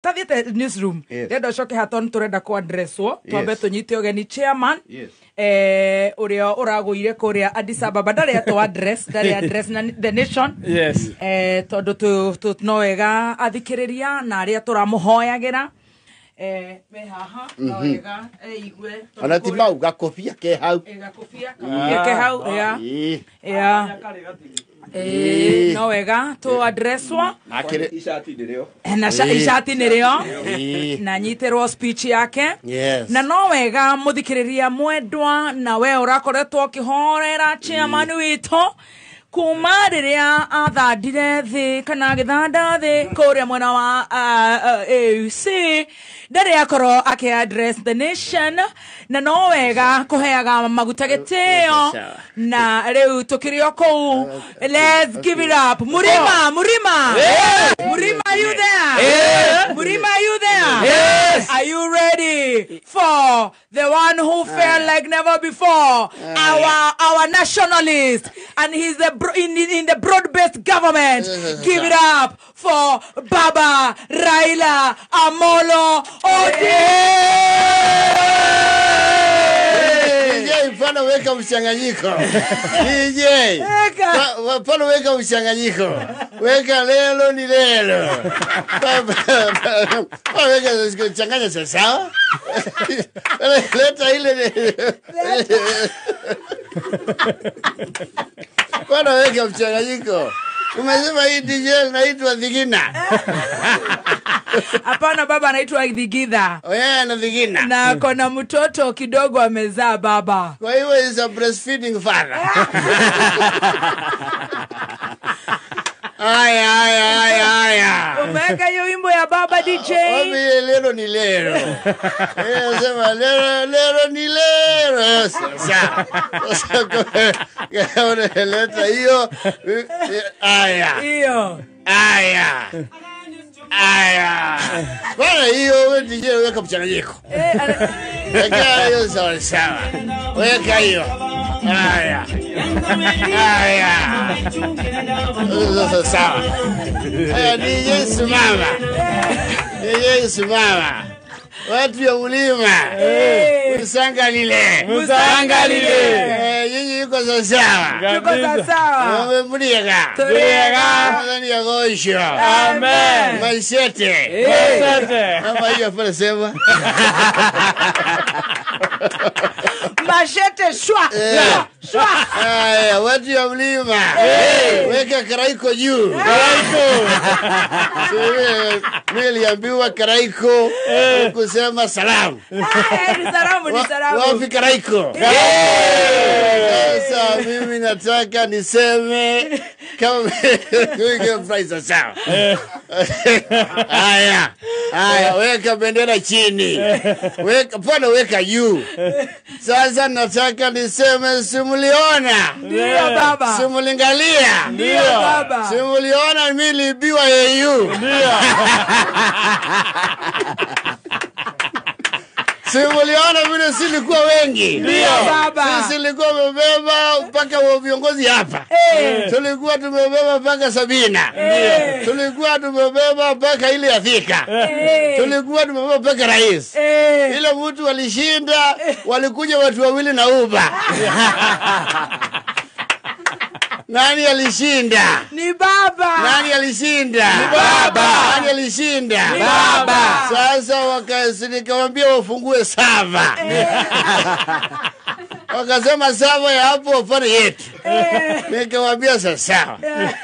Tathiete newsroom. Ndenda coke haton turenda ku addresswo twambe tunyite ugeni chairman. Uria uraguire kuria Addis Ababa ndari ato address ndari address na the nation. Yes. Tondu tu no wega athikiriria na aria turamuhoyagira. Me haha no wega eigue ona ti mau gakobia ke hau. Gakobia ke hau ya. Ya. No wega tu addresswa ishati nĩrĩo na ishati nĩrĩo na nyiterwo speech yake. Yes. Na no wega muthikiriria mwendwa na we urakoretwo ukihorera chairman witũ kuma riria athandire thi kana agithanda thi kuria mwena wa AUC ndari akorwo aki address the nation na no wega kuheaga maguta gitio na riu tukirio kuu. Let's give it up. Murima, Murima. Yeah. Murima, are you there? Yeah. Murima, are you there? Yes. Are you ready for the one who fell like never before? Our nationalist, and he's the in the broad-based government. Give it up for Baba Raila Amolo Odinga. DJ, mfano weka mchanganyiko. DJ, mfano weka mchanganyiko. Weka lelo ni lelo. Weka changanya sasa. Leta ile. Mfano weka mchanganyiko. Umesema hii DJ anaitwa Dhigina. Hapana baba, anaitwa Dhigitha. Oh yeah, na Dhigina. Na kona mtoto kidogo amezaa baba. Kwa hiyo is a breastfeeding father. Aya aya aya aya. Umeweka hiyo wimbo ya baba DJ. Obi lelo ni lelo. Sema lelo lelo ni lelo. Sasa. Sasa leta hiyo. Aya. Hiyo. Aya. Aya. Bwana hiyo wewe DJ weka mchanganyiko. Weka hiyo sawa sawa. Weka hiyo. Aya. Aya. Sasa sawa. Aya DJ simama. DJ simama. Watu ya ulima. Musangalile. Musangalile. Nyinyi yuko sawa. Yuko sawa. Mwe mliega. Tuliega. Ndani ya gosho. Amen. Mashete. Mashete. Hapa hiyo pale sema. Mashete shwa. Shwa. Haya, watu ya mlima. Weka karaiko juu. Karaiko. Mimi niliambiwa karaiko kusema salamu. Ni salamu, ni salamu. Wapi karaiko? Sasa mimi nataka niseme kama weka price sawa. Haya. Haya, weka bendera chini. Weka pale, weka juu. Sasa nataka niseme simuliona. Ndio baba. Simulingalia. Ndio baba. Simuliona mimi nilibiwa AU. Ndio. Simuliona vile silikuwa wengi. Ndio baba. Sisi tulikuwa tumebeba mpaka viongozi hapa. Tulikuwa tumebeba mpaka Sabina. Tulikuwa tumebeba mpaka ile Afrika. Tulikuwa tumebeba mpaka rais. Ile mtu walishinda, walikuja watu wawili na uba. Nani alishinda? Ni baba. Nani alishinda? Ni baba. Nani alishinda? Ni baba. Sasa wakaniambia wafungue sava. Wakasema sava ya hapo pale yetu. Nikamwambia sasa.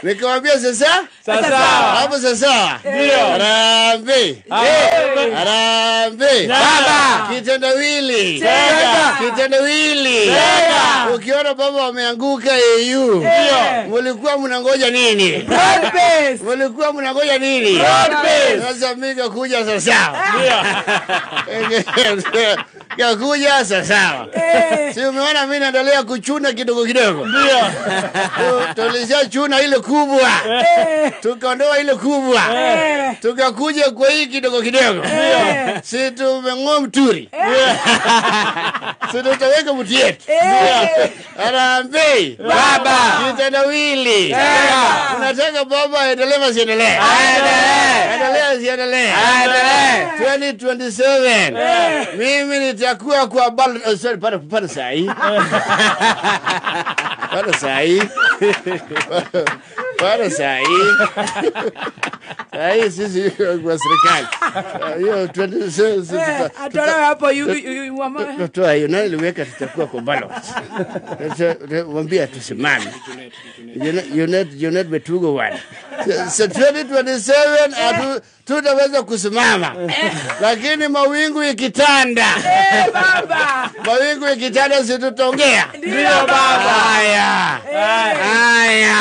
Nikamwambia sasa? Sasa. Hapo sasa. Ndio. Harambee. Harambee. Baba. Kitendawili. Tega. Kitendawili. Tega. Ukiona baba wameanguka AU. Ndio. Mlikuwa mnangoja nini? Broad base. Mlikuwa mnangoja nini? Broad base. Sasa mimi kuja sasa. Ndio. Kakuja sasa. Si umeona mimi naendelea kuchuna kidogo kidogo. Ndio. Tulishachuna ile kubwa. Tukaondoa ile kubwa. Tukakuja kwa hii kidogo kidogo. Si tumeng'oa mturi. Si tutaweka mtu yetu. Harambee. Baba. Kitendawili. Unataka baba aendelee asiendelee? Aendelee. Endelee asiendelee? Aendelee. 2027. Mimi nitakuwa kwa bal sorry, pale sahi. Pale sahi. Pale sahi. Sahi sisi kwa serikali. Hiyo 27 Atolewe hapo Toa hiyo nani liweka tutakuwa kwa ballot. Mwambie tusimame. Junet Betugo wana. So 2027 tutaweza kusimama. Lakini mawingu ikitanda. Baba. Mawingu ikitanda si tutaongea. Ndio baba. Haya. Haya.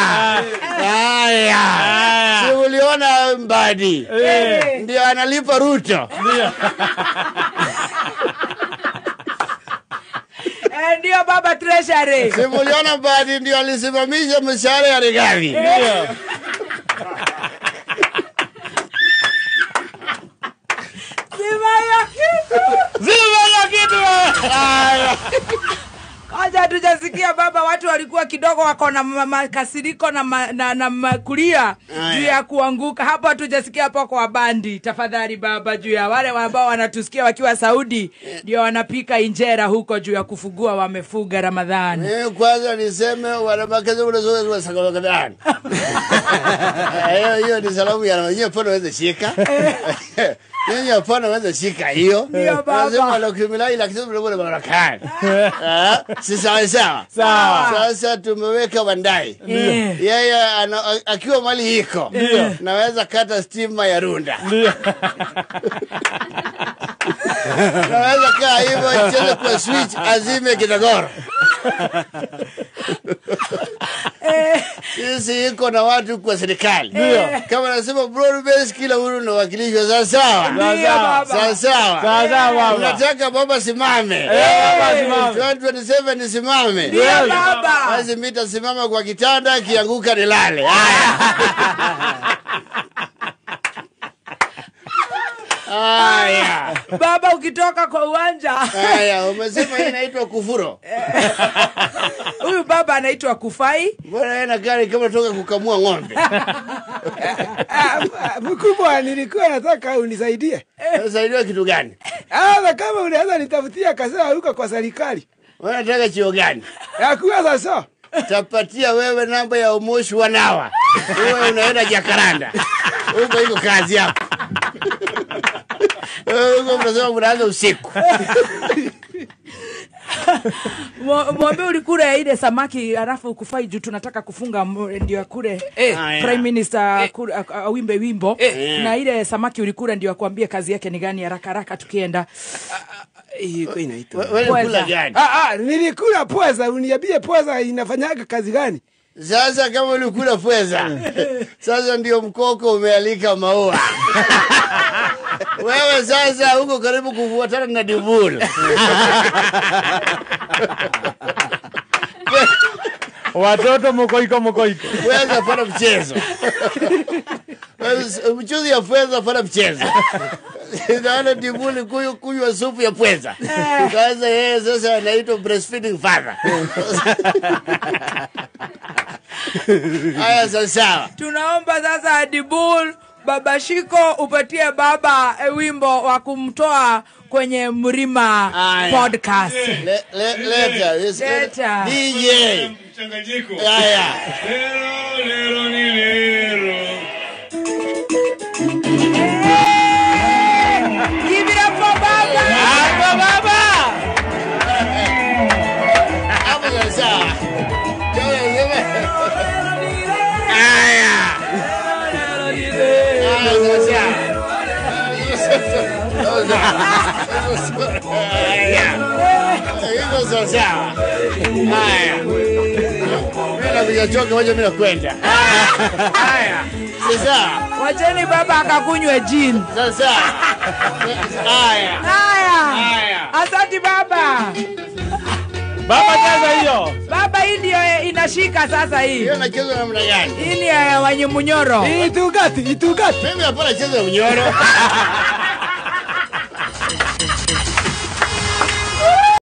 Haya. Si uliona Mbadi. Ndio analipa Ruto. Ndio. Ndio baba treasury. Si uliona Mbadi ndio alisimamisha mshahara ya Rigathi. Ndio. Zima ya kitu. Zima ya kitu. Kwanza hatujasikia baba, watu walikuwa kidogo wako na makasiriko na kulia juu ya kuanguka. Hapo hatujasikia hapo kwa bandi. Tafadhali baba, juu ya wale ambao wanatusikia wakiwa Saudi ndio wanapika injera huko juu ya kufugua wamefuga Ramadhani. Kwanza niseme wanamakaza unazoea sakabakadani. Hiyo ni salamu ya wenyewe pale waweze shika. Yeye hapana waweze shika hiyo. Lazima lokimila ila kitu bora barakani. Si sawa sawa. Sasa tumeweka Bandai. Yeye akiwa mali iko. Naweza kata stima ya Runda. Naweza kaa hivyo icheze kwa switch azime Kitagoro. Sisi iko na watu kwa serikali. Kama nasema broad base kila huru na wakilishwa sawa sawa. Sawa sawa. Sawa sawa. Unataka baba simame. Baba simame. 2027 nisimame. Ndio baba. Basi mimi nitasimama kwa kitanda kianguka nilale. Haya. Haya. Baba ukitoka kwa uwanja. Haya, umesema hii inaitwa kufuro. Huyu baba anaitwa Kufai. Mbona yeye na gari kama toka kukamua ng'ombe? Mkubwa, nilikuwa nataka unisaidie. Unisaidie kitu gani? Kama unaweza nitafutia kazi huko kwa serikali. Wewe unataka chio gani? Ya kuwa sasa. Tapatia wewe namba ya Umoshi wanawa. Wewe unaenda Jacaranda. Huko iko kazi yako. Huko mnasema mnaanza usiku. Mwombe ulikula ile samaki alafu Kufai juu tunataka kufunga ndio akule. Prime Minister awimbe wimbo. Na ile samaki ulikula ndio akwambie kazi yake ni gani haraka haraka tukienda. Hiyo inaitwa. Wewe ulikula gani? Nilikula pweza, uniambie pweza inafanyaga kazi gani? Sasa kama ulikula pweza, sasa ndio mkoko umealika maua. Wewe sasa uko karibu kufuatana na Dibul. Watoto mkoiko. Pweza para mchezo. Mchuzi ya pweza para mchezo. Naona Dibul kunywa supu ya pweza. Sasa yeye sasa anaitwa breastfeeding father. Haya sasa. Tunaomba sasa Dibul, Baba Shiko, upatie baba wimbo wa kumtoa kwenye Mrima Podcast. Leta. DJ mchanganyiko. Haya. Lero lero ni lero. Give it up for baba. Hapo baba. Hapo sasa. Haya. Haya. Mimi nachoka, waje mimi nakwenda. Haya. Sasa wacheni baba akakunywe gin. Sasa. Haya. Haya. Asante baba. Baba cheza hiyo. Baba hii ndio inashika sasa hii. Hiyo inachezwa namna gani? Hii ni ya Wanyemunyoro. Itugati. Mimi hapana cheza mnyoro.